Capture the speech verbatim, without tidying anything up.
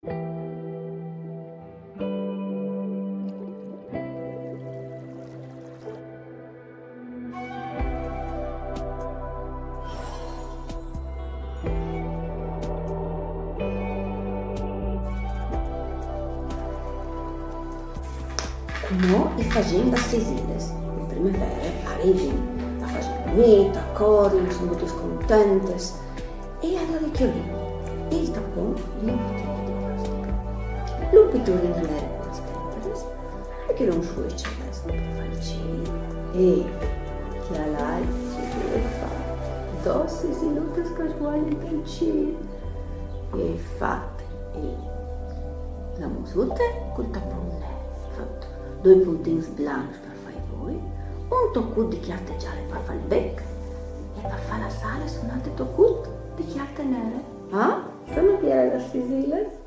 Cumò i fasìn las sisilas. In primevere a rivin, a fasin nit, a corin, a son dutis contentas. E alore ch'io li, e il tapon li è un pochetin di plastica. Lu piturin nere cun las tenperas, e ch'io un fuecio celest par far il cîl. E chi al à il cîl, fa dôs sisilutas che a sgualin tal cîl. E fat il, la musute cul tapon nere, fat doi puntins blancs par fâ i voi, un tocut di cjarte zale par fâ il bec, e par fâ las alas un altri tocut di cjarte nere. Ah? Sono biele las sisilas?